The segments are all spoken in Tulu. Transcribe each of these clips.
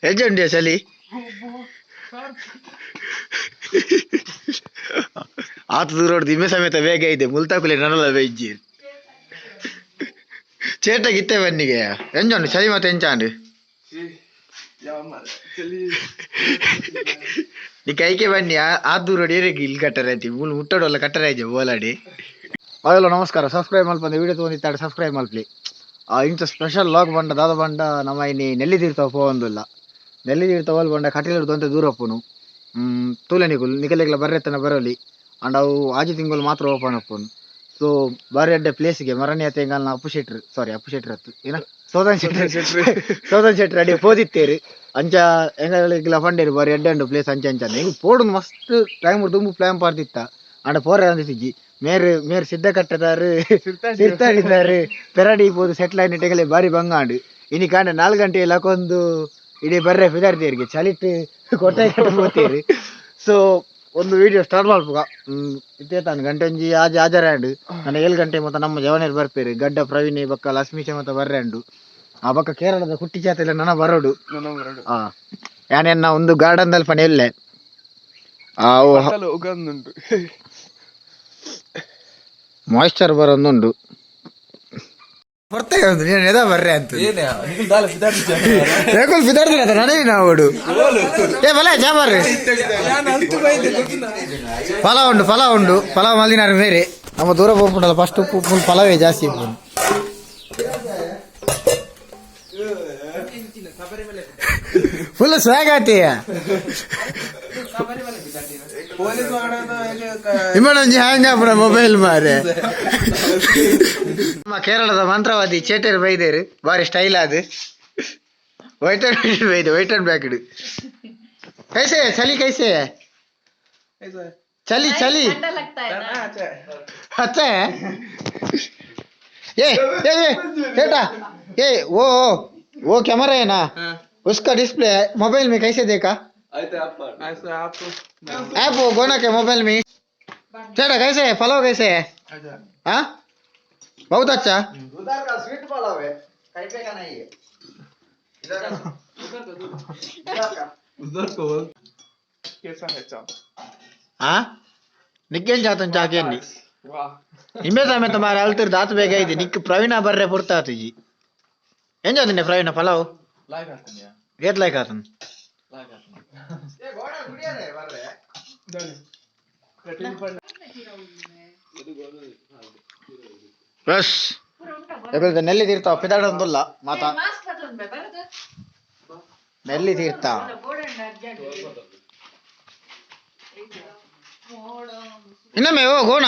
ಎಂಚ ಚಲಿ ಆತ ದೂರ ದಿಮ್ಮೆ ಸಮೇತ ಬೇಗ ಇದೆ ಮುಲ್ತಾಕುಲೆ ನನಲ ಬೇಜ್ಜಿ ಚೇಟ ಗಿತ್ತೆ ಬನ್ನಿಗೆ ಎಂಜೋಂಡು ಚಳಿ ಮತ್ತೆ ಎಂಚಾಂಡು ನೀ ಕೈಕೆ ಬನ್ನಿ ಆ ದೂರ ಏರಿಗೆ ಇಲ್ಲಿ ಕಟ್ಟರಾಯ್ತಿ ಮೂಲು ಮುಟ್ಟಡಲ್ಲ ಕಟ್ಟರಾಯ್ತು ಬೋಲಾಡಿ. ಹಲೋ ನಮಸ್ಕಾರ, ಸಬ್ಸ್ಕ್ರೈಬ್ ಮಲ್ಪಂದೆ ವಿಡಿಯೋ ತೊಗೊಂಡಿತ್ತಾಡ ಸಬ್ಸ್ಕ್ರೈಬ್ ಮಲ್ಪಲಿ. ಇಂಚ ಸ್ಪೆಷಲ್ ಲಾಗ್ ಬಂಡ ದಾದ ಬಂಡ ನಮ್ಮ ಇನಿ ನೆಲ್ಲಿ ತೀರ್ಥ ಪೋವೊಂದುಲ್ಲ. ನೆಲ್ಲಿ ತೀರ್ಥ ಹೋಲ್ ಬಂಡ ಕಟೀಲು ದೊಂತೆ ದೂರ ಪೋನು ತೂಲೆ ನಿಕುಲು ನಿಕಲೆಗ್ಲ ಬರ್ರೆತ್ತನ ಬರೋಲಿ. ಅಂಡ್ ಅವು ಆಜಿ ತಿಂಗಳು ಮಾತ್ರ ಓಪನ್ ಅಪ್ಪುನು. ಸೊ ಬಾರಿ ಅಡ್ಡೆ ಪ್ಲೇಸ್ಗೆ ಮರಣ್ಯ ತೆಂಗಲ್ನ ಅಪ್ಪು ಶೆಟ್ರು, ಸಾರಿ ಅಪ್ಪು ಶೆಟ್ರ್ ಅತ್ತು ಏನ ಸೋದನ್ ಶೆಟ್ರು, ಸೋದನ್ ಶೆಟ್ರು ಅಡಿ ಪೋದಿತ್ತೇರು. ಅಂಚ ಎಂಗಲಿಗ್ಲ ಫಂಡೇರು ಬಾರಿ ಅಡ್ಡೆ ಉಂಡು ಪ್ಲೇಸ್. ಅಂಚ ಅಂಚ ಎಂಗ್ ಪೋಡು ಮಸ್ತ್ ಟೈಮ್ ದುಂಬು ಪ್ಲಾನ್ ಪಾಡ್ದಿತ್ತ. ಅಂಡ ಪೋರೆ ಅಂದಿತ್ತಿಜ್ಜಿ. ಮೇರ್ ಮೇರ್ ಸಿದ್ಧ ಕಟ್ಟದಾರು ಸಿರ್ತಾಡಿದ್ದಾರೆ ಪೆರಡಿ ಪೋದು ಸೆಟ್ಲ್ ಆಯ್ನ ಟೆಗಲೆ ಬಾರಿ ಬಂಗಾಂಡು. ಇನಿ ಕಾಂಡ 4 ಗಂಟೆ ಲಕೊಂದು ಇಡೀ ಬರ್ರೆ ಫಿದಾರ್ತೀರಿಗೆ ಚಳಿಟ್ ಕೊಟ್ಟೆ ಕಟ್ಟ ಪೋತೇರು. ಸೊ ಒಂದು ವಿಡಿಯೋ ಸ್ಟಾರ್ಟ್ ಮಲ್ಪುಗ. ಇತ್ತೇ ತಾನು ಗಂಟೆ ಒಂಜಿ ಆಜಿ ಆಜರಾಂಡು. ನನ್ನ 7 ಗಂಟೆ ಮೊತ್ತ ನಮ್ಮ ಜವನೇರು ಬರ್ಪೇರು. ಗಡ್ಡ ಪ್ರವೀಣ್ ಬೊಕ್ಕ ಲಕ್ಷ್ಮೀಶ ಮತ್ತ ಬರ್ರೆ ಆ ಬೊಕ್ಕ ಕೇರಳದ ಕುಟ್ಟಿ ಚಾತೆಲ್ಲ ನನ ಬರೋಡು. ಯಾನೆನ್ನ ಒಂದು ಗಾರ್ಡನ್ ದಲ್ಪ ಎಲ್ಲೆ ಮಾಯಿಶ್ಚರ್ ಬರೋದುಂಡು. ಬರ್ತಾ ನೀನು ಎದ ಬರ್ರೆ ಅಂತ ರೇಗುಲ್ ಫಿದಾರ್ದಿರ ನಡೆ ನಾವು. ಏ ಬಲ ಜಾಬಾರ್ ಫಲ ಉಂಡು, ಫಲ ಉಂಡು, ಫಲ ಮಲ್ದಿನಾರು ಬೇರೆ. ನಮ್ಮ ದೂರ ಹೋಗ್ಬಿಟ್ಟಲ್ಲ ಫಸ್ಟ್ ಫುಲ್ ಫಲವೇ ಜಾಸ್ತಿ ಇಪ್ಪುನು. ಫುಲ್ ಸ್ವಾಗ್ ಆತೀಯ. ನಿಮ್ಮನೊಂಜಿ ಹ್ಯಾಂಗ್ ಆಪುನ ಮೊಬೈಲ್ ಮಾರೆ. ನಮ್ಮ ಕೇರಳದ ಮಂತ್ರವಾದಿ ಚೇಟರ್ ಬೈದೇರು ಬಾರಿ ಸ್ಟೈಲ್ ಅದು. ವೈಟ್ ಅಂಡ್ ಬೈದೆ, ವೈಟ್ ಅಂಡ್ ಬ್ಲ್ಯಾಕ್. ಕೈಸೆ ಚಲಿ, ಕೈಸೆ ಚಲಿ ಚಲಿ. ठंडा लगता है ना? अच्छा है. ए ए ए बेटा, ए वो वो कैमरा है ना, उसका डिस्प्ले मोबाइल में कैसे देखा? ऐप वो गोना के मोबाइल में. चेटा कैसे है? फलो कैसे है? हाँ बहुत अच्छा. उधर का स्वीट पलाव है, कहीं पे का नहीं है. हाँ ನಿಕ್ಕೇನ್ ಜಾತನ್ ಚಾಕೇನಿ ನಿಮ್ಮೆ ಸಮೇತ ಮಾರ ಅಲ್ತಿರ್ ದಾತು ಬೇಗ ಇದೆ. ನಿಕ್ ಪ್ರವೀಣ ಬರ್ರೆ ಪುರ್ತ ಆತುಜಿ. ಏನ್ ಜಾತಿನಿ ಪ್ರವೀಣ ಪಲಾವ್ ಏತ್ ಲೈಕ್ ಆತನ್? ಬಸ್ ಎಬಲ್ದ ನೆಲ್ಲಿ ತೀರ್ಥ ಪಿದಾಡೊಂದುಲ್ಲ ಮಾತಾ. ಮಾಸ್ಕ್ ಹಾಕೊಂಡ್ ಬರದು. ನೆಲ್ಲಿ ತೀರ್ಥ ಇನ್ನೊಮ್ಮೆ ಓ ಗೋಣ.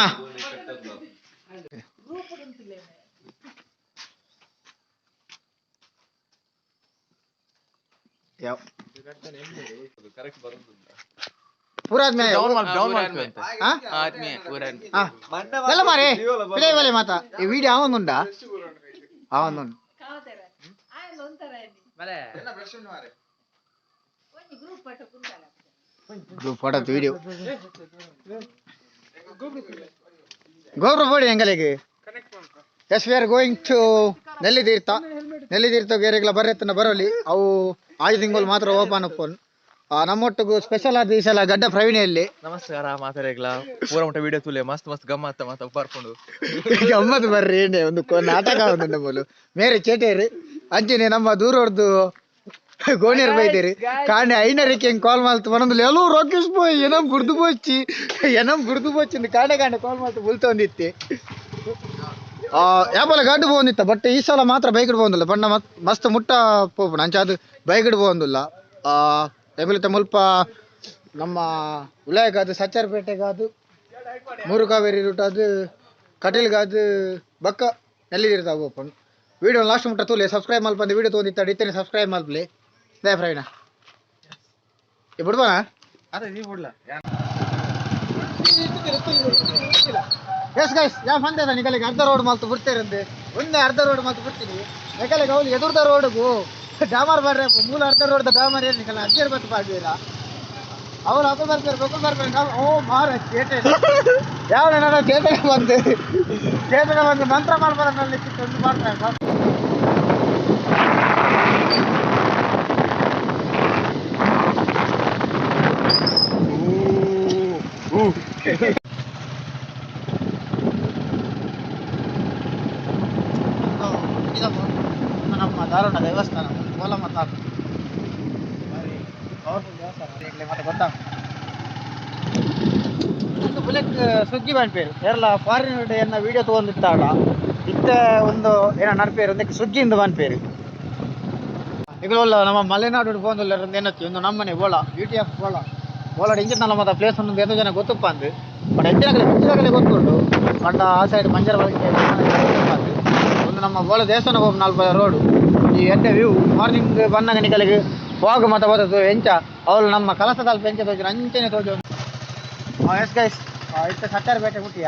ಯಾವ ಪೂರ ಆದ್ಮೇ ಹಾ ಹಾ ಬಲ್ಲ ಮಾರೆ ಪಿಲೆ ಬಲೆ ಮಾತಾ. ಈ ವಿಡಿಯೋ ಆವೊಂದುಂಡಾ? ಆವೊಂದುಂಡು. ಗ್ರೂಪ್ ಫೋಟೋ ವಿಡಿಯೋ ಗೌರವ ಬೋಡಿ ಎಂಗಲಿಗೆ. Yes, we are going to Nelli Tirtha. Nelli Tirtha ಗೇರೆಗ್ಲ ಬರ್ರೆತ್ತನ ಬರೋಲಿ. ಅವು ಆಜಿ ತಿಂಗಳು ಮಾತ್ರ ಓಪನ್ ಉಪ್ಪುನ್. ನಮ್ಮೊಟ್ಟಿಗೂ ಸ್ಪೆಷಲ್ ಆದ ಈ ಸಲ ಗಡ್ಡ ಪ್ರವೀಣೆಯಲ್ಲಿ. ನಮಸ್ಕಾರ ಮಾತಾಡಗ್ಲ ಪೂರ ಮುಟ್ಟ ವಿಡಿಯೋ ತುಲೆ ಮಸ್ತ್ ಮಸ್ತ್ ಗಮ್ಮತ್ತ ಮತ್ತ ಬರ್ಕೊಂಡು. ಗಮ್ಮತ್ ಬರ್ರಿ ಏನೇ ಒಂದು ನಾಟಕ ಒಂದು ನಮ್ಮಲು ಮೇರೆ ಚೇಟೇರು ಅಂಚನೆ ನಮ್ಮ ದೂರೊರ್ದು ಗೋಣಿಯರ್ ಬೈದೇರಿ. ಕಾಣೆ ಐನರಿಗೆ ಹೆಂಗ್ ಕಾಲ್ ಮಾಡ್ತು ಮನಂದಲ್ಲಿ ಎಲ್ಲೋ ರಾಕೇಶ್ ಬಾಯ್ ಏನಂ ಗುರ್ದು ಬೋಚ್ಚಿ ಏನಂ ಗುರ್ದು ಬೋಚ್ಚಿ ಕಾಣೆ ಕಾಣೆ ಕಾಲ್ ಮಾಡ್ತು ಬುಲ್ತೊಂದಿತ್ತೆ. ಯಾಪಲ ಗಾಡಿ ಪೋವೊಂದಿತ್ತ. ಬಟ್ ಈ ಸಲ ಮಾತ್ರ ಬೈಕ್ ಪೋವೊಂದಿಲ್ಲ. ಬಣ್ಣ ಮಸ್ತ್ ಮುಟ್ಟ ಪೋಪುಂಡು. ಅಂಚ ಅದು ಬೈಕ್ ಪೋವೊಂದಿಲ್ಲ. ಎಬಲಿತ ಮುಲ್ಪ ನಮ್ಮ ಉಲಾಯಗಾದು ಸಚ್ಚಾರಪೇಟೆಗಾದು ಮೂರು ಕಾವೇರಿ ರೂಟ್ ಅದು ಕಟೀಲ್ಗಾದು ಬಕ್ಕ ನೆಲ್ಲಿದಿರ್ತಾವ open. Video last ಮುಟ್ಟ ತೂಲೆ. ಸಬ್ಸ್ಕ್ರೈಬ್ ಮಲ್ಪಂದು ವಿಡಿಯೋ ತೊಗೊಂಡಿತ್ತಾಡ ಇತ್ತೇನೆ ಸಬ್ಸ್ಕ್ರೈಬ್ ಮಲ್ಪಲಿ. ದಯ ಪ್ರವೀಣ ಈ ಬಿಡ್ಬೋಣ. ಎಸ್ ಗೈಸ್, ಯಾ ಬಂದೆ ನಿಕಲಿಗೆ ಅರ್ಧ ರೋಡ್ ಮಲ್ತು ಬಿಡ್ತೇರಂತೆ. ಒಂದೇ ಅರ್ಧ ರೋಡ್ ಮಲ್ತು ಬಿಡ್ತೀನಿ. ನಿಕಲಿಗೆ ಅವ್ಲು ಎದುರ್ದ ರೋಡ್ಗು ಡಾಮರ್ ಬರ್ರೆ ಮೂಲ ಅರ್ಧ ರೋಡ್ ಡಾಮರ್ ಏನು ನಿಕಲ ಅಜ್ಜಿಯರ್ ಬತ್ತು ಪಾಡ್ವೀರ ಅವ್ರು ಅಪ್ಪ ಬರ್ತಾರೆ ಬೊಕ್ಕಲು ಬರ್ತಾರೆ. ನಾವು ಓ ಮಾರ ಚೇಟೆ ಯಾವ ನಾನು ಚೇತನ ಬಂದು ಚೇತನ ಬಂದು ಮಂತ್ರ ಮಾಡ್ಬಾರ ಒಂದು ಮಾಡ್ತಾರೆ. ನಮ್ಮ ದಾರುಣ ದೇವಸ್ಥಾನ ಕೋಲ ಮತ ಪವರ್ಫುಲ್ ದೇವಸ್ಥಾನ ಮತ್ತೆ ಗೊತ್ತಾ ಒಂದು ಬುಲೆಟ್ ಸುಗ್ಗಿ ಪನ್ಪೇರು ಕೇರಳ ಫಾರಿನ್ ಎನ್ನ ವಿಡಿಯೋ ತಗೊಂಡಿತ್ತಾಡ ಇತ್ತೆ ಒಂದು ಏನ ನಡ್ಪೇರು ಒಂದಕ್ಕೆ ಸುಗ್ಗಿಯಿಂದ ಪನ್ಪೇರು. ಇಗಲ್ಲ ನಮ್ಮ ಮಲೆನಾಡು ಪೋಂದುಲ್ಲ ಏನತ್ತಿ ಒಂದು ನಮ್ಮನೆ ಬೋಳ ಬ್ಯೂಟಿ ಆಫ್ ಬೋಳ ಬೋಳಾಡ್ ಇಂಚಿನ ನಮ್ಮ ಮತ್ತ ಪ್ಲೇಸ್ ಒಂದು ಎಂತ ಜನ ಗೊತ್ತಪ್ಪ ಅಂದು. ಬಟ್ ಹೆಚ್ಚಿನ ಹೆಚ್ಚಿನ ಗೊತ್ತುಂಟು. ಬಟ್ ಆ ಸೈಡ್ ಮಂಜರ ಗೊತ್ತುಂಟು. ಒಂದು ನಮ್ಮ ಬೋಳ ದೇವಸ್ಥಾನ ಹೋಗಿ ನಾಲ್ಕು ರೋಡು ಈ ಎಡ್ಡೆ ವ್ಯೂ ಮಾರ್ನಿಂಗ್ ಬನ್ನಾಗ ನಿಕಲಿಗೆ ಫಾಗ್ ಮತ ಬರ್ತದೆ ಎಂಚ ಅವಳು ನಮ್ಮ ಕಲಸದಲ್ಪ ಎಂಚ ತೋಜು ಅಂಚನೆ ತೋಜು. ಎಸ್ ಗೈಸ್, ಇತ್ತ ಸತ್ತಾರ ಬೇಟೆ ಮುಟ್ಟಿಯ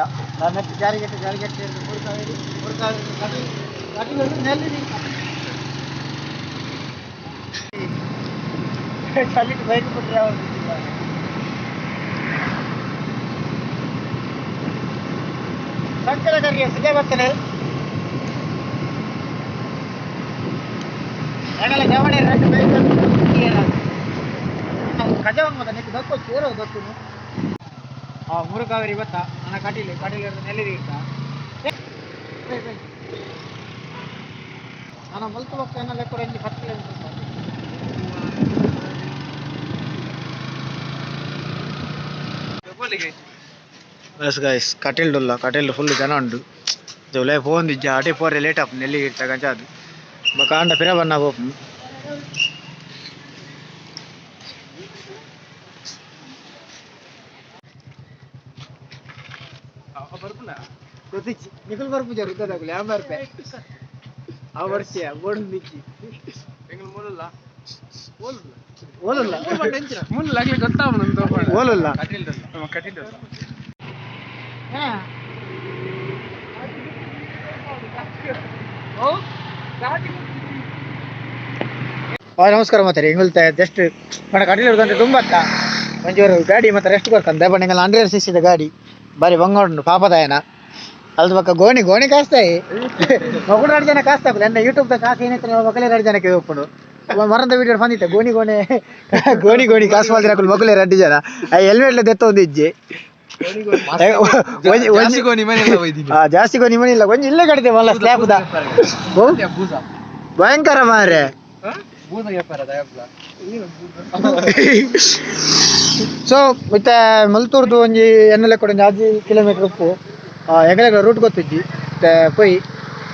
ಮತ್ತೆ ಜಾರಿಗೆಟ್ಟು ಜಾರಿಗೆಟ್ಟು ಮುರುಕಾವೇರಿ ಮುರುಕಾವೇರಿ ಕಟೀಲು ನೆಲ್ಲಿ ಚಳಿಟ್ ಬೈಕ್ ಬಿಟ್ರೆ ಅವರು ಸಂಕಟ ಕರಿಗೆ ಸಿಗೇ ಬರ್ತಾನೆ. ಯಾಕಲ್ಲ ಜವಣಿ రెండు ಬೈಕ್ ಕಜವನ್ ಮತ್ತೆ ನಿಕ್ ದಕ್ಕು ಚೇರೋ ದಕ್ಕುನು. ಆ ಮುರುಕಾವೇರಿ ಗೊತ್ತಾ ನನ್ನ ಕಟೀಲು ಕಟೀಲು ನೆಲ್ಲಿರಿ ಇರ್ತ ನಾನು ಮಲ್ತು ಹೋಗ್ತಾ ಲೆಕ್ಕ ಒಂಜಿ 10 ಕಿಲೋಮೀಟರ್. Yes guys, ಕಟೀಲ್ಡುಲ್ಲ ಕಟೀಲ್ಡು full ಜನ ಉಂಡು. ಜೋಲೆ ಫೋನ್ ಇಜ್ಜ ಅಟೆ ಪೋರೆ ಲೇಟ್ ಆಪ್ ನೆಲ್ಲಿ ಇರ್ತ ಗಂಚಾದು ಬೊಕ ಆಂಡ ಪಿರ ಬನ್ನ ಪೋಪು. ಗೊತ್ತಿಚ್ಚಿ ನಿಖಲ್ ಬರ್ಪುಜ ರುದ್ದದಾಗುಲೆ ಆ ಬರ್ಪೆ ಆ ವರ್ಷ ಬೋಡು ಮೂಲಲ್ಲ. ಓಲಲ್ಲ. ಮುಲ್ಲ ಗೊತ್ತಾಗ. ಓಲಲ್ಲ. ಕಟೀಲ್. ನಮಸ್ಕಾರ ಮಾತಾರೆ ಎಂಗುಲ್ತ ಜಸ್ಟ್ ಪಂಡ ಕಟೀಲ್ ಗಂಟೆ ತುಂಬತ್ತ ಒಂಚೂರು ಗಾಡಿ ಮತ್ತೆ ರೆಸ್ಟ್ ಕೊರ್ಕಂದೆ ಬಟ್ ಎಂಗಲ್ 100 ಸಿಸಿದ ಗಾಡಿ ಬಾರಿ ಬಂಗ ಉಂಟು ಪಾಪದಾಯನ ಅಲ್ದ ಬಕ್ಕ ಗೋಣಿ ಗೋಣಿ ಕಾಸ್ತಾಯಿ ಮಗುಡು ಎರಡು ಜನ ಕಾಸ್ತಾಕುಲು ಎನ್ನ ಯೂಟ್ಯೂಬ್ the ಕಾಸು ಏನೈತೆ ಮಕ್ಕಳೇ ಎರಡು ಜನಕ್ಕೆ ಒಪ್ಪುಂಡು ಮರಂದ ವಿಡಿಯೋ ಬಂದಿತ್ತೆ ಗೋಣಿ ಗೋಣಿ ಗೋಣಿ ಗೋಣಿ ಕಾಸು ಮಾಡಿದ್ರೆ ಮಕ್ಕಳೇ ಎರಡು ಜನ ಆ ಹೆಲ್ಮೆಟ್ ದೆತ್ತ ಒಂದು ಇಜ್ಜಿ. ಜಾಸ್ತಿ ಗೋಣಿ ಮನೆಯಲ್ಲ ಒಯ್ದಿನಿ. ಜಾಸ್ತಿ ಗೋಣಿ ಮನೆ ಇಲ್ಲ ಒಂಜಿ ಇಲ್ಲೇ ಕಡಿದೆ ಮಲ್ಲ ಸ್ಲ್ಯಾಬ್ the ಭಯಂಕರ ಮಾರ್ರೆ. ಸೊ ಮತ್ತೆ ಮಲ್ತೂರ್ದು ಒಂಜಿ ಎನ್ನಲೆ ಕೂಡ ಒಂಜಿ 5 ಕಿಲೋಮೀಟರ್ ಉಪ್ಪು ಎಂಗಲೆಗ್ ರೂಟ್ ಗೊತ್ತಿಜ್ಜಿ. ಮತ್ತೆ ಪೊಯ್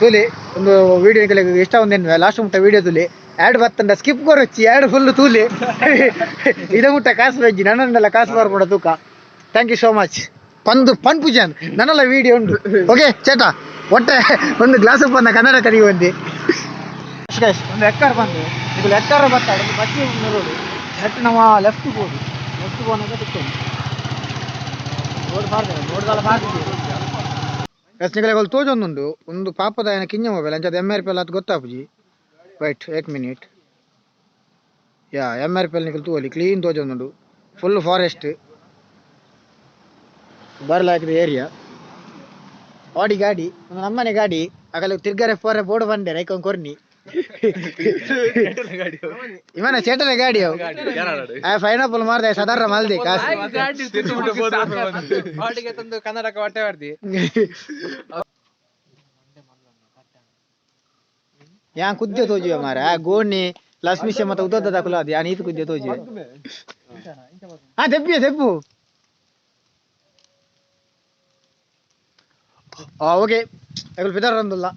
ತೂಲಿ ಒಂದು ವಿಡಿಯೋ ಎಂಗಲೆಗ್ ಇಷ್ಟ ಒಂದೇನು ಲಾಸ್ಟ್ ಮುಟ್ಟ ವಿಡಿಯೋ ತೂಲಿ ಆ್ಯಡ್ ಬತ್ತಂಡ ಸ್ಕಿಪ್ ಕೊರೊಚ್ಚಿ ಆ್ಯಡ್ ಫುಲ್ ತೂಲಿ ಇದ ಮುಟ್ಟ ಕಾಸು ಬಜ್ಜಿ ನನ್ನನ್ನೆಲ್ಲ ಕಾಸು ಬರ್ಬೋಡ ತೂಕ. Thank you so much. ಪಂದು ಪನ್ ಪೂಜೆ ನನ್ನೆಲ್ಲ ವಿಡಿಯೋ ಉಂಟು. ಓಕೆ ಚೇಟ ಒಟ್ಟೆ ಒಂದು ಗ್ಲಾಸ್ ಬಂದ ಕನ್ನಡ ಕರಿ ಬಂದು ಒಂದು ಎಕ್ಕರ್ ಬಂದು ಇದು ಎಕ್ಕರ್ ಬರ್ತಾಳೆ ಒಂದು ಬಚ್ಚಿ ರೋಡು ನೆಟ್ ನಮ್ಮ ಲೆಫ್ಟ್ ಬೋರ್ಡು ಲೆಫ್ಟ್ ಬೋರ್ನಾಗ ತಿಕ್ಕೊಂಡು ರೋಡ್ ಬಾರ್ದೆ ರೋಡ್ ದಾಲ ಬಾರ್ದೆ ಎಸ್ ನಿಗಲೆ ತೋಜೊಂದುಂಡು ಒಂದು ಪಾಪದ ಏನ ಕಿಂಜ ಮೊಬೈಲ್ ಅಂಚದ M R P L ಅದು ಗೊತ್ತಾಪುಜಿ. ವೈಟ್ ಏಕ್ ಮಿನಿಟ್. ಯಾ M R P L ನಿಕಲ್ ತೂವಲಿ ಕ್ಲೀನ್ ತೋಜೊಂದುಂಡು ಫುಲ್ ಫಾರೆಸ್ಟ್ ಬರಲಾಕಿದ ಏರಿಯಾ ಆಡಿ ಗಾಡಿ ಒಂದು ನಮ್ಮನೆ ಗಾಡಿ ಅಗಲ ತಿರ್ಗರೆ ಪೋರೆ ಬೋರ್ಡ್ ಬಂದೆ ರೈಕೊಂಡ್ ಕೊರ್ನಿ ಇವನ ಚೇಟನ ಗಾಡಿ ಅವು ಆ ಪೈನಾಪಲ್ ಮಾರ್ದೆ ಸಾಧಾರಣ ಮಲ್ದಿ ಕಾಸು. ವಾಟಿಗೆ ತಂದು ಕನ್ನಡಕ ಹೊಟ್ಟೆ ಮಾಡ್ದಿ. ಯಾನ್ ಕುದ್ದೆ ತೋಜುವೆ ಮಾರ ಆ ಗೋಣಿ ಲಕ್ಷ್ಮೀಶ ಮತ್ತೆ ಉದ್ದದ ಕುಲ ಅದು ಯಾನ್ ಈತ ಕುದ್ದೆ ತೋಜುವೆ. ಹಾ ತೆಪ್ಪಿಯ ತೆಪ್ಪು. ಓಕೆ ಎಗಲ್ ಪಿದರ್ ಅಂದುಲ್ಲ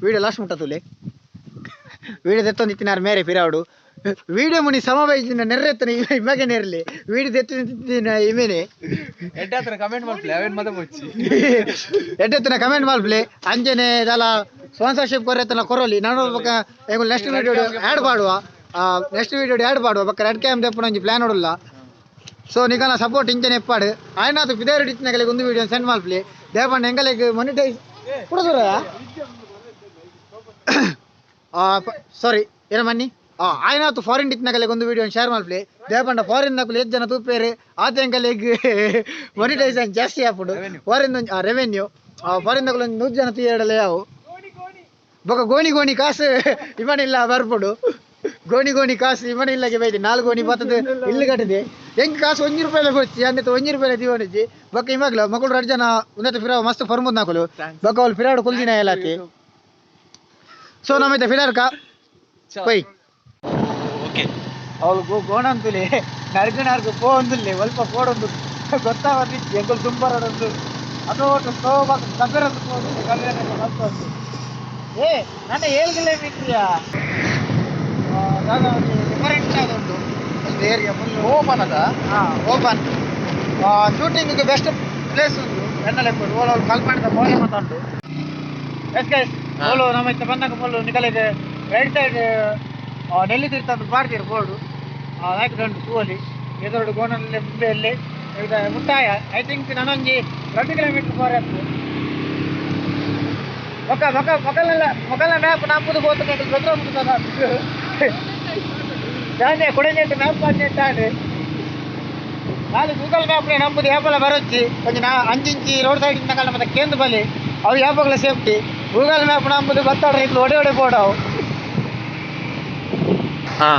ವಿಡಿಯೋ ಲಾಸ್ಟ್ ಮುಟ್ಟ ತುಲೆ ವಿಡಿಯೋ ತೆತ್ತೊಂದಿತ್ತಿನಾರು ಮೇರೆ ಪಿರಾವಡು ವಿಡಿಯೋ ಮುನಿ ಸಮವಯಸ್ಸಿನ ನೆರ್ರೆತ್ತನ ಇಮಗೆ ನೆರಲಿ ವಿಡಿಯೋ ತೆತ್ತಿನ ಇಮೇನೆ. ಎಡ್ಡೆ ಕಮೆಂಟ್ ಮಾಡ್ಲಿ ಅವೇನ್ ಮದ ಮುಚ್ಚಿ. ಎಡ್ಡೆತ್ತನ ಕಮೆಂಟ್ ಮಾಡ್ಲಿ ಅಂಜನೆ ಇದೆಲ್ಲ ಸ್ಪಾನ್ಸರ್ಶಿಪ್ ಕೊರೆತ್ತನ ಕೊರಲಿ ನಾನು ಬೊಕ ಎಂಗುಲ್ next video add ಮಾಡುವ next video add ಮಾಡುವ ಬೊಕ ರೆಡ್ ಕ್ಯಾಮ್ ದೆಪ್ಪುನ ಒಂಜಿ ಪ್ಲಾನ್ ಉಡುಲ್ಲ. ಸೊ ನಿಕಲ್ನ ಸಪೋರ್ಟ್ ಇಂಚನೆ ಎಪ್ಪಾಡು ಆಯ್ನಾತು ಪಿದಾರು ಇತ್ತಿನಗಲಿಗೆ ಒಂದು ವಿಡಿಯೋ ಸೆಂಡ್ ಮಲ್ಪಲಿ ದೇಪಂಡ ಎಂಗಲೆಗ್ ಮೊನಿಟೈಸ್ ಕುಡದುರ ಸಾರಿ ಏನ ಮನ್ನಿ ಆಯ್ನಾತು ಫಾರಿನ್ ಇತ್ತಿನಗಲಿಗೆ ಒಂದು ವಿಡಿಯೋ ಶೇರ್ ಮಲ್ಪಲಿ ದೇಪಂಡ ಫಾರಿನ್ ನಕುಲು ಏತ್ ಜನ ತೂಪೇರು ಆತ ಎಂಗಲೆಗ್ ಮೊನಿಟೈಸೇಷನ್ ಜಾಸ್ತಿ ಆಪುಂಡು foreign revenue foreign ನಕುಲು ಒಂದು 100 ಜನ ತೂಯಡಲೆ ಯಾವು ಬೊಕ ಗೋಣಿ ಗೋಣಿ ಕಾಸು ಇವನಿಲ್ಲ ಬರ್ಪುಡು ಗೋಣಿ ಗೋಣಿ ಕಾಸು ಇವನಿಲ್ಲಗೆ ಬೈದಿ 4 ಗೋಣಿ ಬತ್ತದ ಇಲ್ಲು ಕಟ್ಟದೆ. ಎಂಕ್ ಕಾಸು 1 ರೂಪಾಯಿಲ ಕೊಚ್ಚಿ ಅನ್ನಿತ 1 ರೂಪಾಯಿಲ ದಿವನಿಜಿ ಬೊಕ್ಕ ಇಮಾಗ್ಲ ಮಕ್ಕಳು ರಡ್ ಜನ ಉನ್ನತ ಫಿರಾವ್ ಮಸ್ತ್ ಫರ್ಮುದ್ ನಾಕುಲು ಬೊಕ್ಕ ಅವ್ಲು ಫಿರಾಡ್ ಕುಲ್ದಿನ ಎಲ್ಲಾತಿ. ಸೊ ನಮ್ಮೈತೆ ಫಿರಾರ್ಕ ಪೊಯ್. ಓಕೆ. ಅವಳು ಗೋಣಂತುಲಿ ನರ್ಗ ನರ್ಗ ಪೋಂದುಲ್ಲೆ ಒಲ್ಪ ಪೋಡೊಂದು ಗೊತ್ತಾವತ್ತಿಜ್ಜಿ ಎಂಕುಲು ತುಂಬರಡೊಂದು ಅದು ಒಟ್ಟು ಸ್ಲೋ ಕಬ್ಬೆರದ್ದು ಪೋದು ಕಬ್ಬೆರ ಮಲ್ತೊಂದು. ಏ ನನ್ನ 7 ಕಿಲೋಮೀಟ್ರಿಯಾ ಡಿಫರೆಂಟ್ ಆದುಂಟು ಒಂದು area full. Open ಅದ. ಹಾಂ, open. Shooting best place ಉಂಟು ಎನ್ನಲೆ ಓಲ ಅವ್ಲು ಕಲ್ಪಣದ ಮೋನೆ ಮಾತಾಂಡು. ಎಸ್ ಗೈಸ್, ಓಲು ನಮ್ಮ ಇತ್ತ ಬಂದಾಗ ಮುಲ್ಲು ನಿಕಲೆಗ್ ರೈಟ್ ಸೈಡ್ ನೆಲ್ಲಿ ತೀರ್ಥ ಅಂತ ಪಾಡ್ತೀರು ಬೋರ್ಡು ನಾಲ್ಕು ಗಂಟು ತೂವಲಿ. ಎದುರುಡು ಗೋಣಲ್ಲಿ ಮುಂಬೆಯಲ್ಲಿ ಮುಟ್ಟಾಯ. I think ನಾನೊಂಜಿ 2 ಕಿಲೋಮೀಟರ್ ಪೋರೆ. ಮೊಕ ಮೊಕ ಮೊಕಲೆಲ್ಲ ಮೊಕಲ ಮ್ಯಾಪ್ ನಂಬುದು ಗೋತು ಬೆದ್ರ ಮುಟ್ಟದ ದಾನೆ ಕೊಡಂಜೆಟ್ ಮ್ಯಾಪ್ ಪಾಡ್ನೆಟ್ಟಾಂಡ್. ನಾಳೆ ಗೂಗಲ್ ಮ್ಯಾಪ್ನೇ ನಂಬುದು ಯಾಪಲ ಬರೊಚ್ಚಿ ಒಂಜಿ ನಾ ಅಂಚಿಂಚಿ ರೋಡ್ ಸೈಡ್ ಇಂದ ಮತ್ತೆ ಕೇಂದ್ರ ಬಲಿ ಅವು ಯಾಪಗ್ಲ safety. Google map ನಂಬುದು ಬತ್ತಾಡ್ರೆ ಇట్లు ಒಡೆ ಒಡೆ ಪೋಡವು. ಹಾ.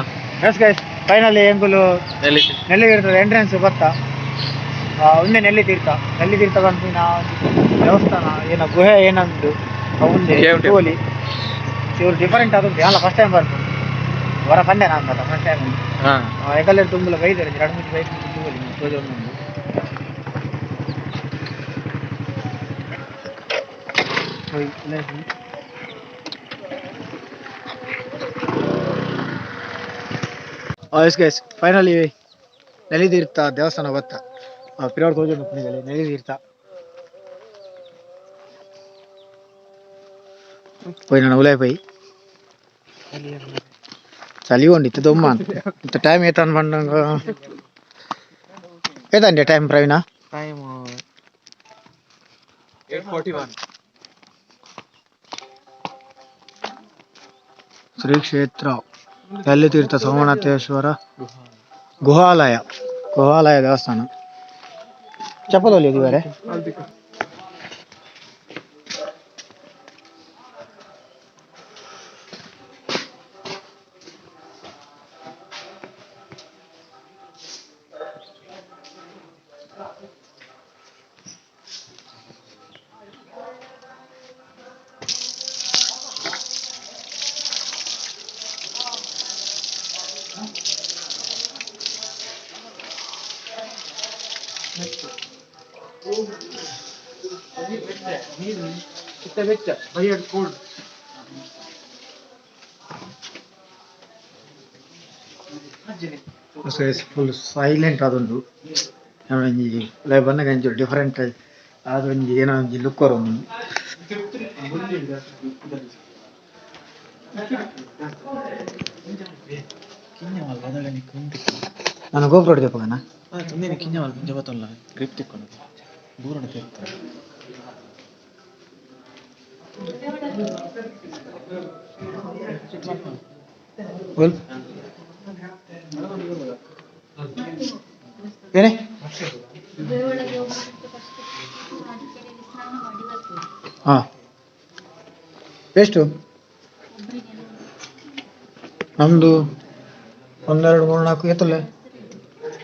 Yes guys, finally ಎಂಕುಲು ಎಲ್ಲಿ? ನೆಲ್ಲಿ ತೀರ್ಥದ ಎಂಟ್ರೆನ್ಸ್ ಬತ್ತ. ಒಂದೇ ನೆಲ್ಲಿ ತೀರ್ಥ, ನೆಲ್ಲಿ ತೀರ್ಥ ಪನ್ಪಿನ ಒಂಜಿ ದೇವಸ್ಥಾನ ಏನ ಗುಹೆ ಏನಂದು ಅವುಂದೆ. Cave temple. ತೂವೊಲಿ. ಚೂರು ಡಿಫರೆಂಟ್ ಆದುಂಟು. ಯಾನ್ಲ ಫಸ್ಟ್ ಟೈಮ್ ಬರ್ಪುಂಡು. ವರ ಪಂಡೆ ನಾನು ಫಸ್ಟ್ ಟೈಮ್. ಹಾ. ಎಕಲ್ಲೆಡ್ ತುಂಬುಲ ಬೈದೆರ್ ರಡ್ಡ್ ಮೂಜಿ ಬೈಕ್ ತೂವೊಲಿ ತೋಜೊಂದುಂಡು. ಹೋಯ್ ಉಲಾಯಿ. Yes guys, finally Nelitheertha ದೇವಸ್ಥಾನ ಬತ್ತ. ಪಿರಾಡ್ ತೋಜೊಂದು ಪುಣಿಗಲೆ ನೆಲ್ಲಿತೀರ್ಥ. ಪೋಯ್ ನಾನು ಉಲಾಯಿ ಪೋಯ್. ಚಳಿ ಉಂಡು ಇತ್ತು ದೊಮ್ಮ. ಇತ್ತ time ಏತನ್ ಪಂಡಂಗ ಏತಂಡೆ time Praveena? Time 8:41. Shri ಕ್ಷೇತ್ರ ತೀರ್ಥ ಸೋಮನಾಥೇಶ್ವರ ಗುಹಾಲಯ, ಗುಹಾಲಯ ದೇವಸ್ಥಾನ. ಚಪ್ಪಲಲ್ಲಿ ಇದ್ದಾರೆ. ಬೆಚ್ಚ ಬೈಯಡ್ cold. Full silent ಆದುಂಡು. ಒಂಜಿ ಉಲಾಯಿ ಬನ್ನಗ ಒಂಚೂರು ಡಿಫರೆಂಟ್ ಆದ್ ಒಂಜಿ ಏನೋ ಒಂಜಿ ಲುಕ್ ಬರೊಂದು. ನಾನು ಗೋಪುರ ದೆಪ್ಪಗನ. ತುಂದಿನ ಕಿಂಜ ಮಲ್ಪ ಜಬತ್ತಲ್ಲ ಗ್ರಿಪ್ ತಿಕ್ಕೊಂಡು ಬೂರಣ ತಿರ್ತ. ಬೋಲ್ ಏನೇ. ಒಳಗೆ ಹೋಗ್ಬಿಟ್ಟು ಫಸ್ಟ್ ಕೆರೆಯಲ್ಲಿ ಸ್ನಾನ ಮಾಡಿ ಬರ್ತೇವೆ. ಹಾಂ, ಎಷ್ಟು? ಒಬ್ಬರಿಗೆ. ನಮ್ಮದು ಒಂದೆರಡು ಮೂರು ನಾಲ್ಕು ಎತ್ತಲ್ಲ.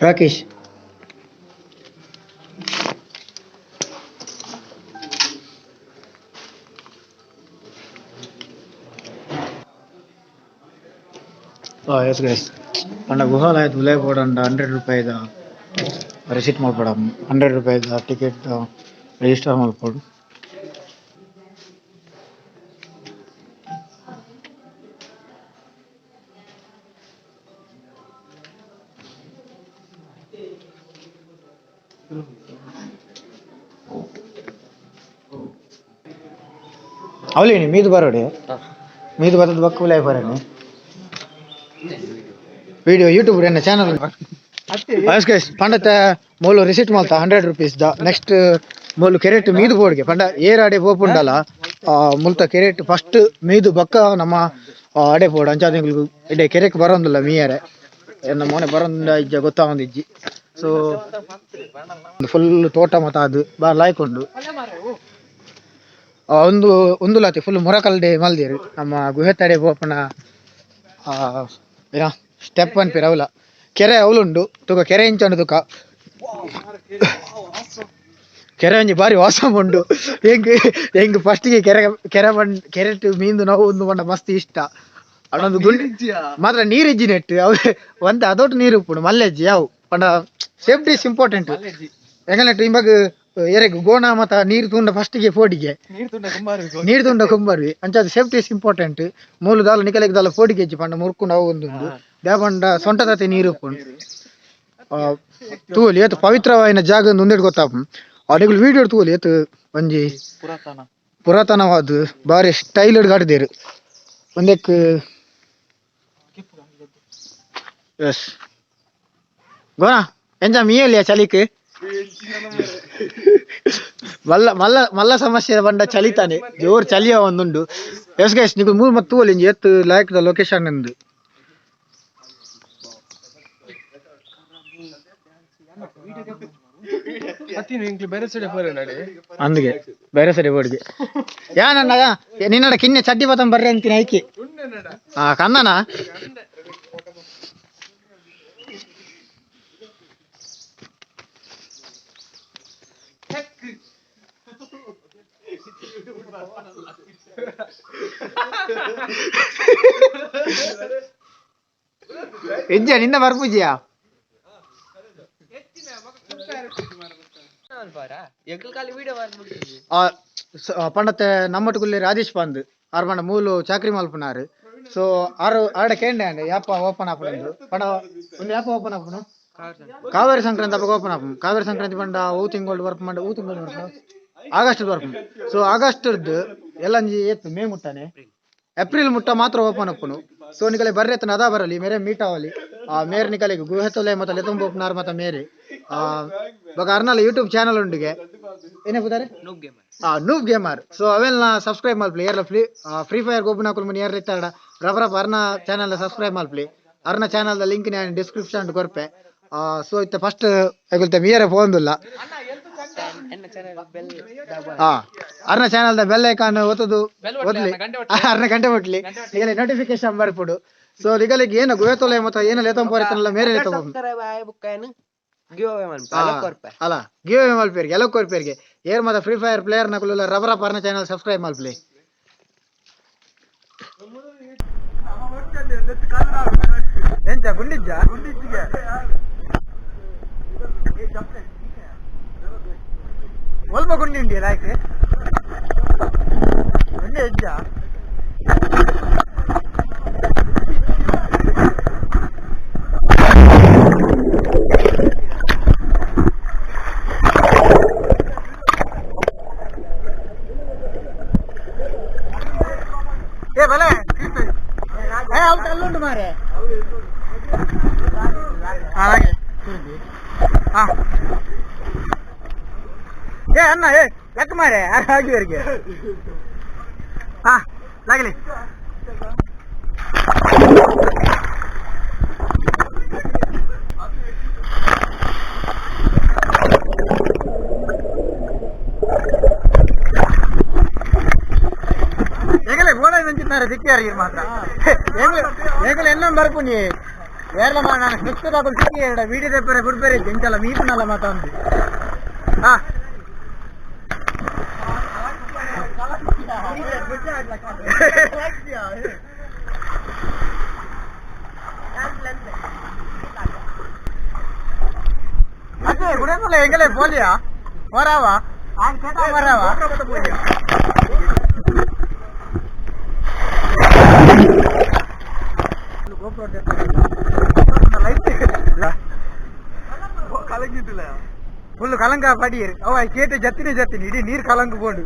ರಾಕೇಶ್. ಹಾಂ, ಎಸ್ ಗೈಸ್, ಪಂಡ ಗುಹಾಲಯದ ಉಲೈ ಬೋಡಂಡ 100 ರೂಪಾಯಿದ ರಿಸೀಟ್ ಮಲ್ಪಡ, 100 ರೂಪಾಯಿದ ಟಿಕೆಟ್ ರಿಜಿಸ್ಟರ್ ಮಲ್ಪೊಡು. ಅವಲೇನಿ ಮೀದು ಬರೋಡೆ ಮೀದು ಬತ್ತದ ಬಕ್ಕ ಉಲೈ ಬರೋಣ. ವಿಡಿಯೋ ಯೂಟ್ಯೂಬ್ ಎನ್ನ channel. S guys, ಪಂಡತ ಮೂಲು ರಿಸೀಟ್ ಮಲ್ತ 100 rupees the. Next ಮೂಲು ಕೆರೆಟ್ ಮೀದು ಬೋರ್ಡ್ಗೆ ಪಂಡ ಏರ್ ಅಡೆ ಪೋಪುಂಡಲ ಮುಲ್ತ ಕೆರೆಟ್ ಫಸ್ಟ್ ಮೀದು ಬಕ್ಕ ನಮ್ಮ ಅಡೆ ಪೋಡು. ಅಂಚಾದ ಇಡೆ ಕೆರೆಕ್ ಬರೋಂದಿಲ್ಲ ಮೀಯರೆ. ಎನ್ನ ಮೋನೆ ಬರೋಂದ ಇಜ್ಜ ಗೊತ್ತಾವೊಂದಿಜ್ಜಿ. ಸೊ ಫುಲ್ ತೋಟ ಮತ ಅದು ಬಾರ್ ಲಾಯ್ಕ್ ಉಂಡು. ಒಂದು ಒಂದು ಲಾತಿ ಫುಲ್ ಮುರಕಲ್ಡೆ ಮಲ್ದೇರು. ನಮ್ಮ ಗುಹೆ ತಡೆ ಪೋಪುನ ಏನ ಸ್ಟೆಪ್ ಅನ್ಪಿರ ಅವಲ. ಕೆರೆ ಅವಲುಂಡು ತುಕ ಕೆರೆ ಇಂಚಂಡು ತುಕ ಕೆರೆ ಒಂಜಿ ಬಾರಿ ವಾಸಮ ಉಂಡು. ಎಂಕ್ ಎಂಕ್ ಫಸ್ಟಿಗೆ ಕೆರೆ ಕೆರೆ ಬಂಡ್ ಕೆರೆಟ್ ಮೀಂದು ನಾವು ಒಂದು ಪಂಡ ಮಸ್ತ್ ಇಷ್ಟ. ಅಣ್ಣೊಂದು ಗುಂಡಿ ಮಾತ್ರ ನೀರಿಜ್ಜಿ ನೆಟ್ ಅವು ಒಂತೆ ಅದೊಟ್ಟು ನೀರು ಉಪ್ಪುಂಡು ಮಲ್ಲೆಜ್ಜಿ ಯಾವು ಪಂಡ ಸೇಫ್ಟಿ is important. ಎಂಗನೆಟ್ ಇಂಬಗ್ ಎರೆಗ್ ಗೋಣ ಮತ ನೀರು ತೂಂಡ ಫಸ್ಟಿಗೆ ಫೋಡಿಗೆ. ನೀರು ತುಂಡ ಕುಂಬಾರು. ನೀರು ತುಂಡ ಕುಂಬರ್ವಿ ಅಂಚಾದ ಸೇಫ್ಟಿ is important. ಮೂಲು ದಾಲ ನಿಕಲೆಗ್ ದಾಲ ಫೋಡಿಗೆ ಇಜ್ಜಿ ಪಂಡ ಮುರ್ಕುಂಡು ಅವು ಒಂದು ದಾಪಂಡ ಸೊಂಟದತೆ ನೀರು ಉಪ್ಪುಂಡು. ತೂಲಿ ಏತ್ ಪವಿತ್ರವಾಯಿನ ಜಾಗ ಉಂದೆಟ್ ಗೊತ್ತಾಪು. ಅಡೆಗುಲು ವೀಡಿಯೋ ತೂಲಿ ಏತ್ ಒಂಜಿ ಪುರಾತನ ಪುರಾತನವಾದ ಬಾರಿ ಸ್ಟೈಲ್ ಕಟ್ದೇರು ಒಂದೆಕ್. ಎಸ್ ಗೋನಾ ಎಂಚ ಮೀಯಲಿಯ ಚಲಿಕ್ ಮಲ್ಲ ಮಲ್ಲ ಮಲ್ಲ ಸಮಸ್ಯೆ ಬಂಡ ಚಲಿತಾನೆ ಜೋರ್ ಚಲಿಯ ಒಂದುಂಡು. ಎಸ್ ಗೈಸ್, ನಿಗು ಮೂರು ಮತ್ತು ತೂವಲಿ ಇಂಜಿ ಏತ್ ಲಾಯ್ಕ್ the location ಎಂದು. ಬೇರೆ ಸೈಡ್ ಪೋರೆ ನಡಿ. ಅಂದಿಗೆ ಬೇರೆ ಸರಿ ಬೋರ್ಡ್ಗೆ ಯಾ ನನ್ನ ನಿನ್ನಡ ಕಿನ್ನೆ ಚಡ್ಡಿ ಬತ್ತಂ ಬರ್ರೆ ಅಂತೀನಿ ಐಕಿ. ಆ ಕನ್ನನ ಇಜ್ಜ ನಿನ್ನ ಬರ್ಪೂಜಿಯಾ? ಪಂಡತ್ತೆ ನಮ್ಮಟುಗುಲ್ಲಿ ರಾಜೇಶ್ ಪಂದ್ ಆರ್ ಪಂಡ ಮೂಲು ಚಾಕ್ರಿ ಮಲ್ಪುನಾರು. ಸೊ ಆರು ಆಡ ಕೇಂಡೆ ಅಂಡ್ ಯಾಪ ಓಪನ್ ಆಪುಂಡು ಪಂಡ ಒಂದು ಯಾಪ ಓಪನ್ ಆಪುನು? ಕಾವೇರಿ ಸಂಕ್ರಾಂತಿ ಅಪ್ಪಗ ಓಪನ್ ಆಪುಂಡು. ಕಾವೇರಿ ಸಂಕ್ರಾಂತಿ ಪಂಡ ಓ ತಿಂಗಳು ಬರ್ಪು ಮಂಡ ಓ ತಿಂಗಳು ಬರ್ಪು ಆಗಸ್ಟ್ ಬರ್ಪು. ಸೊ ಆಗಸ್ಟ್ ಎಲ್ಲಂಜಿ ಏತ್ ಮೇ ಮುಟ್ಟಾನೆ ಏಪ್ರಿಲ್ ಮುಟ್ಟ ಮಾತ್ರ ಓಪನ್ ಆಪುನು. ಸೊ ನಿಕಲೆ ಬರ್ರೆ ಅದ ಬರಲಿ ಮೇರೆ ಮೀಟ್ ಆವಲಿ. ಆ ಮೇರ್ ನಿಕಲೆಗ್ ಗುಹೆತೊಲೆ ಮತ್ತ ಲೆತೊಂಬ ಉಪ್ಪುನಾರ್ ಮತ್ತ ಮೇರೆ ಬೊಕ ಅರ್ನಲ ಯೂಟ್ಯೂಬ್ ಚಾನಲ್ ಉಂಡುಗೆ ಏನೇ ಪುದಾರೆ ನೂಬ್ ಗೇಮರ್. ಸೊ ಅವೆಲ್ಲ ಸಬ್ಸ್ಕ್ರೈಬ್ ಮಲ್ಪಲಿ. ಏರ್ಲ ಫ್ರೀ ಫ್ರೀ ಫೈರ್ ಗೊಬ್ಬುನ ಕುಲ್ಮುನಿ ಏರ್ಲ ಇತ್ತಾಡ ರಬ್ ರಬ್ ಅರ್ನ ಚಾನಲ್ ಸಬ್ಸ್ಕ್ರೈಬ್ ಮಲ್ಪಲಿ. ಅರ್ನ ಚಾನಲ್ ದ ಲಿಂಕ್ ನಾನು ಡಿಸ್ಕ್ರಿಪ್ಷನ್ ಕೊರ್ಪೆ. ಸೊ ಇತ್ತೆ ಫಸ್ಟ್ ಐಗುಲ್ತೆ ಮಿಯರೆ ಫೋನ್ದುಲ್ಲ. ಅರ್ನ ಚಾನಲ್ the bell icon ಒತ್ತದು ಒತ್ಲಿ ಅರ್ನ ಗಂಟೆ ಒಟ್ಲಿ ನಿಗಲೆ ನೋಟಿಫಿಕೇಶನ್ ಬರ್ಪುಡು. ಸೊ ನಿಗಲಿಗೆ ಏನು ಗುಹೆತೊಲೆ ಮತ್ತ ಏನು ಲೇತೊಂಬೋರಿತ್ತನಲ್ಲ ಮೇರೆ ಲೇತೊಂಬ ಅಲ್ಲ ಗಿವ್ ಅವೇ ಮಲ್ಪೇರಿಗೆ ಎಲ್ಲ ಕೊರ್ಪೇರಿಗೆ ಏರ್ ಮತ್ತ ಫ್ರೀ ಫೈರ್ ಪ್ಲೇಯರ್ ನಕುಲ್ಲ ರಬರ ಪರ್ನ ಚಾನಲ್ ಸಬ್ಸ್ಕ್ರೈಬ್ ಮಲ್ಪಲಿ. ಎಂತ ಗುಂಡಿಜ್ಜ ಒಲ್ಪ ಗುಂಡಿ ಉಂಡಿ ಲಾಯ್ಕ್ ಗುಂಡಿ ಹೆಜ್ಜ. ಏ ಬಲೆ ಏ ಅವು ಅಲ್ಲುಂಟು ಮಾರೆ ಹಾಗೆ ಹಾ ಏ ಅಣ್ಣ ಏ ಲಕ್ ಮಾರೆ ಆಗಿವರೆಗೆ ಹಾ লাগಲಿ. ಏಗಲೆ ಬೋಡ ನಂಚಿತ್ತಾರೆ ಸಿಕ್ಕಿಯಾರ ಮಾತ್ರ ಏಗಲೆ ಎನ್ನ ಬರ್ಪುನಿ ಏರ್ಲ ನಾನು ಸ್ವಿಚ್ ಹಾಕೊಂಡು ಸಿಕ್ಕಿ ವಿಡಿಯೋ ತೆಪ್ಪರೆ ಬಿಡ್ಬೇರೆ ಎಂಚಲ್ಲ ಮೀಪುನಲ್ಲ ಮಾತಾಂದು ಹಾ. ಅದೇ ಗುಡೇಮಲ್ಲ ಎಂಗಲೆ ಪೋಲಿಯಾ ವರಾವ ವರಾವ ಫುಲ್ ಕಲಂಕ ಪಡಿಯರು ಅವ ಕೇಟ ಜತ್ತಿನಿ ಜತ್ತಿನಿ ಇಡೀ ನೀರ್ ಕಲಂಕ ಪೋಂಡು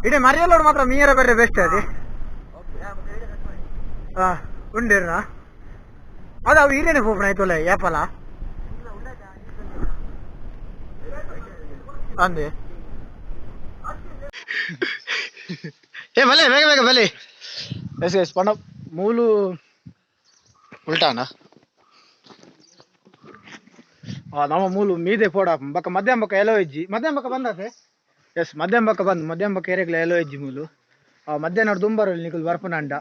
ಇಡೀ ಮರಿಯಲ್ಲೋಡು ಮಾತ್ರ ಮೀಯರ ಬರ್ರೆ ಬೆಸ್ಟ್ ಅದೇ ಹಾ ಉಂಡಿರ್ನ ಅದು ಅವು ಈರೇನೆ ಪೋಪಣ ಆಯ್ತಲ್ಲ ಏಪಲ ಅಂದೆ ಏ ಬಲೆ ಬೇಗ ಬೇಗ ಬಲೆ. ಎಸ್ ಎಸ್ ಪಂಡ ಮೂಲು ಉಲ್ಟಾನ ನಮ್ಮ ಮೂಲು ಮೀದೆ ಪೋಡ ಬಕ್ಕ ಮಧ್ಯಾಹ್ನ ಬಕ್ಕ ಎಲ್ಲೋ ಇಜ್ಜಿ ಮಧ್ಯಾಹ್ನ ಬಕ್ಕ ಬಂದಾತೆ. ಎಸ್ ಮಧ್ಯಾಹ್ನ ಬಕ್ಕ ಬಂದು ಮಧ್ಯಾಹ್ನ ಬಕ್ಕ ಏರೆಗ್ಲ ಎಲ್ಲೋ ಇಜ್ಜಿ ಮೂಲು. ಮಧ್ಯಾಹ್ನ ದುಂಬರಲ್ಲಿ ನಿಕುಲು ಬರ್ಪುನಂಡ.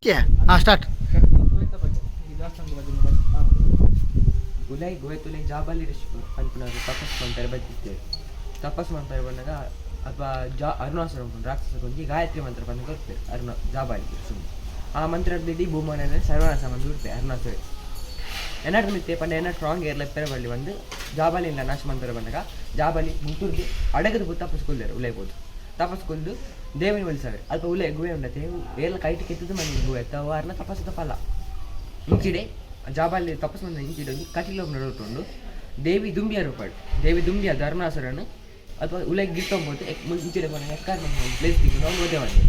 ಹಾಂ, ಸ್ಟಾರ್ಟ್. ಗುಲೈ ಗುಹೆ ತುಲೈ ಜಾಬಾಲಿ ಋಷಿ ಪನ್ಪುನವರು ತಪಸ್ ಮಂತಾರೆ ಬತ್ತಿತ್ತೇವೆ. ತಪಸ್ ಮಂತಾರೆ ಬಂದಾಗ ಅಥವಾ ಜಾ ಅರುಣಾಸುರ ಉಂಟು ರಾಕ್ಷಸ ಒಂಜಿ ಗಾಯತ್ರಿ ಮಂತ್ರ ಪಂದ್ ಕೊರ್ಪೆರ್ ಅರುಣ ಜಾಬಾಲಿ ಋಷಿ. ಆ ಮಂತ್ರ ಇಡೀ ಭೂಮನೆ ಸರ್ವನಾಶ ಮಂದು ಬಿಡ್ಪೆ ಅರುಣಾಸುರ. ಎನ್ನಾಡ್ ಮಿತ್ತೆ ಪಂಡ ಎನ್ನ ಸ್ಟ್ರಾಂಗ್ ಏರ್ಲ ಪೆರ ಬಳ್ಳಿ ಬಂದು ಜಾಬಾಲಿ ಇಲ್ಲ ನಾಶ ಮಂತ್ರ ಬಂದಾಗ ಜಾಬಾಲಿ ಮುಟ್ಟುರ್ದು ಅಡಗದ ಪೂ ತಪಸ್ ಕೊಲ್ದೇರು. ಉಲೈ ಪೋದು ತಪಸ್ ಕೊಲ್ದು ದೇವನ ಒಲಿಸಾವೆ. ಅಲ್ಪ ಉಲೆ ಗುಹೆ ಉಂಡತೆ, ಏರ್ಲ ಕೈಟ್ ಕೆತ್ತದು ಮನೆ ಗುಹೆ ಅರ್ನ ತಪಸ್ಸದ ಫಲ. ಇಂಚಿಡೆ ಜಾಬಾಲಿ ತಪಸ್ ಬಂದ ಇಂಚಿಡೆ ಒಂಜಿ ಕಟಿಲ ನಡುಟುಂಡು. ದೇವಿ ದುಂಬಿಯ ರೂಪಾಡು ದೇವಿ ದುಂಬಿಯ ಧರ್ಮಾಸುರನು ಅಥವಾ ಉಲೈ ಗಿಟ್ಟೊಂಬೋದು. ಇಂಚಿಡೆ ಪೋನ ಎಕ್ಕಾರ ಪ್ಲೇಸ್ ತಿಕ್ಕೊಂಡು ಅವ್ನು ಓದೆ ಬಂದೆ.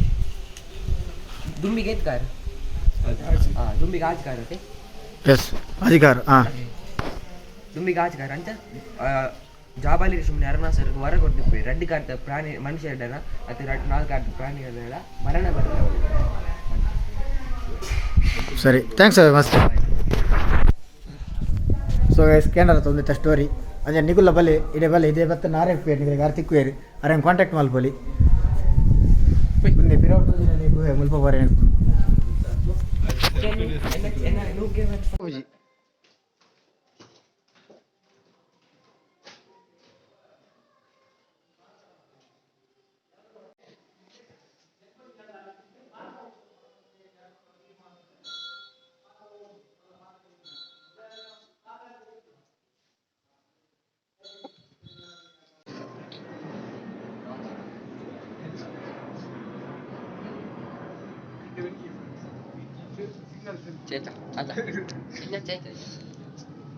ದುಂಬಿಗೆ ಎತ್ಕಾರ, ಹಾಂ, ದುಂಬಿಗೆ ಆಚಕಾರ. ಎಸ್, ಅಧಿಕಾರ, ಹಾಂ. ದುಂಬಿಗೆ ಆಚಕಾರ ಅಂಚ ಜಾಬಾಲಿ ಋಷಿಮುನಿ ಅರುಣಾಸುರಗೆ ವರ ಕೊಡ್ತಿಪ್ಪೆ. ರಡ್ಡು ಕಾರ್ತ ಪ್ರಾಣಿ ಮನುಷ್ಯರಡನ ಅತ್ತೆ ರಡ್ಡು ನಾಲ್ಕು ಕಾರ್ತ ಪ್ರಾಣಿಗಳ ಮರಣ ಬರ್ತವೆ. ಸರಿ, thanks ಮಸ್ತ್. ಸೊ ಗೈಸ್, ಕೇಂದ್ರ ತೊಂದಿತ್ತ ಸ್ಟೋರಿ ಅದೇ. ನಿಗುಲ್ಲ ಬಲೆ ಇಡೆ ಬಲೆ ಇದೇ ಬತ್ತ ನಾರೇ ಪೇರು ನಿಗಳಿಗೆ ಆರ್ ತಿಕ್ಕುವೇರು, ಅರೆ ಕಾಂಟ್ಯಾಕ್ಟ್ ಮಲ್ಪೊಲಿ. ಮುಂದೆ ಬಿರೋಡ್ ಗುಹೆ ಮುಲ್ಪ ಬರೆ.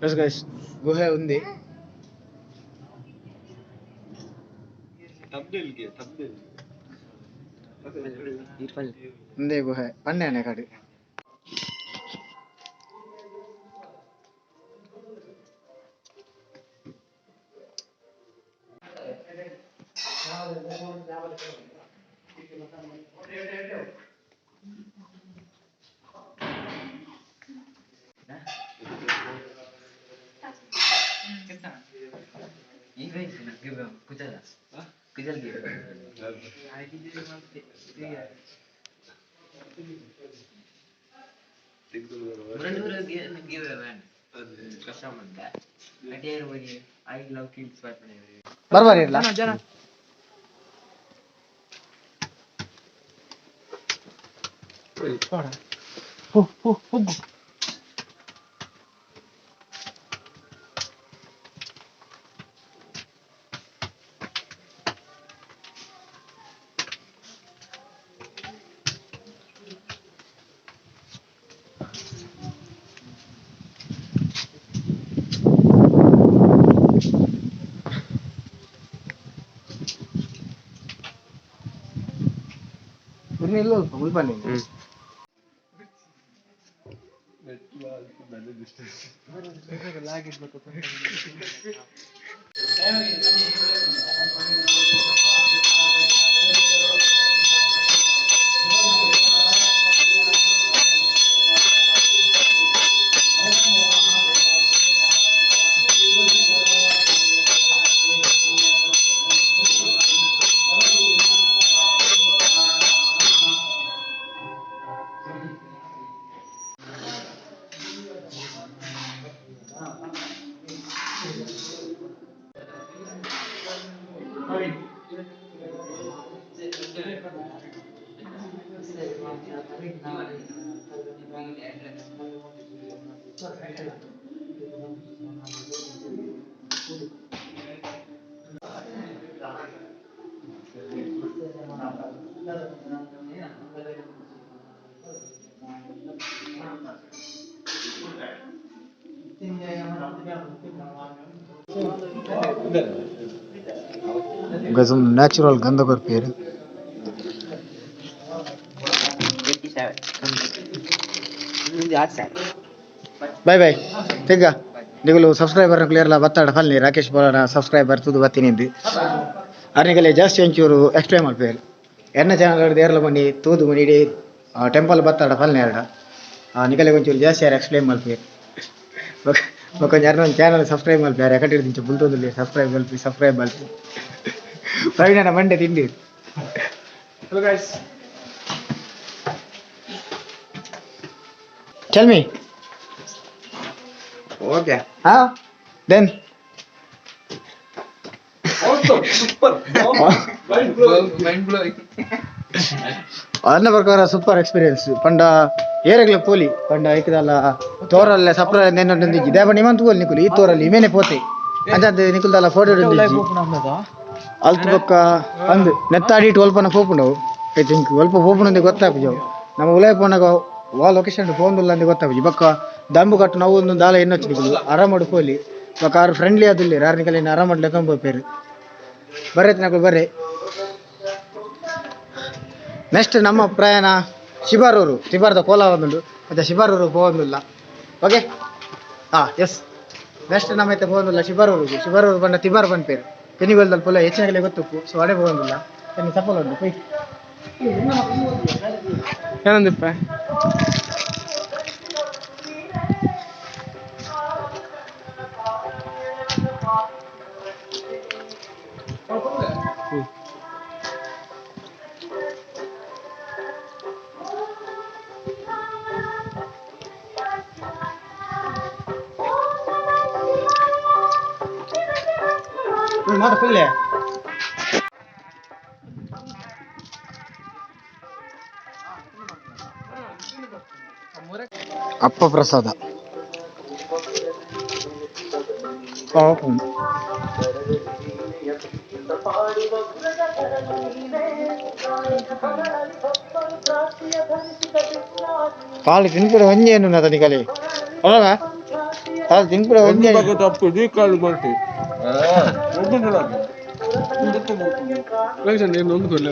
ಎಸ್ ಗೈಸ್, ಗುಹೆ ఉంది. ఉందే ಗುಹೆ ಪನ್ನೆ ಕಾಡು. ಬರ್ಬಾರ ಇರ್ಲ. ಹೋಗು. ಇಲ್ಲ, ಮುಲ್ಪನೆ. ಗಜಮ್ ನ್ಯಾಚುರಲ್ ಗಂಧ ಕೊರ್ಪೇರು. ಬಾಯ್ ಬಾಯ್ ತೆಗ್ಗ. ನಿಗುಲು ಸಬ್ಸ್ಕ್ರೈಬರ್ ಕ್ಲಿಯರ್ಲ ಬತ್ತಾಡ ಫಲ್ನಿ ರಾಕೇಶ್ ಬೋಲನ ಸಬ್ಸ್ಕ್ರೈಬರ್ ತುದು ಬತ್ತಿನಿದ್ದು ಅರ್ನಿಗಲೆ ಜಾಸ್ತಿ ಒಂಚೂರು ಎಕ್ಸ್ಪ್ಲೈನ್ ಮಲ್ಪೇರು. ಎನ್ನ ಚಾನಲ್ ದೇರ್ಲ ಬನ್ನಿ ತೂದು ಬನ್ನಿ. ಇಡೀ ಟೆಂಪಲ್ ಬತ್ತಾಡ ಫಲ್ನಿ ಎರಡ ನಿಗಲೆ ಒಂಚೂರು ಜಾಸ್ತಿ ಯಾರು ಎಕ್ಸ್ಪ್ಲೈನ್ ಮಲ್ಪೇರು. ಬೊಕ ಒಂಜಿ ಅರ್ನ ಒಂದು ಚಾನಲ್ ಸಬ್ಸ್ಕ್ರೈಬ್ ಮಲ್ಪಿ. ಯಾರು ಎಕಡೆ ಬುಲ್ತೊಂದುಲ್ಲೆ, ಸಬ್ಸ್ಕ್ರೈಬ್ ಮಲ್ಪಿ, ಸಬ್ಸ್ಕ್ರೈಬ್ ಮಲ್ಪಿ. ಪ್ರವೀಣನ ಮಂಡೆ ತಿಂಡಿ. Hello guys. Tell me. Okay. Huh? Then. Super. Mind blowing. ಅನ್ನ ಪ್ರಕಾರ ಸೂಪರ್ ಎಕ್ಸ್ಪೀರಿಯನ್ಸ್. ಪಂಡ ಏರೆಗ್ಲ ಪೋಲಿ ಪಂಡ ಐಕದಲ್ಲ ತೋರಲ್ಲ ಸಪ್ರ ನೆನ್ನೊಂದಿಜ್ಜಿ ದೇವ ನಿಮಂತ ಪೋಲಿ ನಿಕುಲು ಈ ತೋರಲ್ಲಿ ಇಮೇನೆ ಪೋತೆ ಅಂಚಾದ ನಿಕುಲ್ದಲ್ಲ ಫೋಟೋ ಅಲ್ತ್ ಬೊಕ್ಕ ಅಂದ್ ನೆತ್ತಾಡಿಟ್ಟು ಒಲ್ಪನ ಪೋಪುಂಡವು. I think ಒಲ್ಪ ಪೋಪುಂಡು ಗೊತ್ತಾಪುಜವು. ನಮ್ಮ ಉಲಾಯ್ ಪೋನಾಗ ವಾ ಲೊಕೇಶನ್ ಪೋಂದುಲ್ಲ ಅಂದ್ ಗೊತ್ತಾಪುಜಿ. ಬೊಕ್ಕ ದಂಬು ಕಟ್ಟು ನಾವು ಒಂದು ದಾಲ ಎನ್ನೊಚ್ಚು ನಿಕುಲು ಆರಾಮಡು ಪೋಲಿ. ಬೊಕ್ಕ ಆರು ಫ್ರೆಂಡ್ಲಿ ಅದಿಲ್ಲ ಆರು ನಿಕಲ್ ಆರಾಮಡ್ ಲೆಕೊಂಡ್ ಪೋಪೇರು. ಬರ್ರೆ ನಕುಲು ಬರ್ರೆ. ನೆಕ್ಸ್ಟ್ ನಮ್ಮ ಪ್ರಯಾಣ ಶಿಬಾರೂರು. ಶಿಬಾರದ ಕೋಲ ಒಂದುಂಡು ಮತ್ತೆ ಶಿಬಾರೂರು ಪೋವೊಂದುಲ್ಲ. ಓಕೆ, ಹಾಂ ಎಸ್, ನೆಕ್ಸ್ಟ್ ನಮ್ಮ ಐತೆ ಪೋವೊಂದುಲ್ಲ ಶಿಬಾರೂರು. ಶಿಬಾರೂರು ಬಂಡ ತಿಬಾರ್ ಪನ್ಪೇರು ಕೆನಿಗೋಲ್ದಲ್ಲಿ ಪುಲ ಹೆಚ್ಚಿನಗಲೆ ಗೊತ್ತುಪ್ಪು. ಸೊ ಅಡೆ ಪೋವೊಂದುಲ್ಲ. ಎನ್ನ ಚಪ್ಪಲ್ ಉಂಡು ಪೋಯ್. ಏನಂದಿಪ್ಪ? ಮಾತು ಕುಲ್ಲೆ. ಅಪ್ಪ ಪ್ರಸಾದ. ಕಾಲು ತಿನ್ಕೂಡ ಒಂಜಿ ಏನು ನತನಿಕಲಿ ಅಲ್ಲ ಕಾಲು ತಿನ್ಕೂಡ ಒಂಜಿ. ತಪ್ಪು ಕಾಲು ಮಾಡ್ತಿ. ಒಂದು ಕೊಲ್ಲ.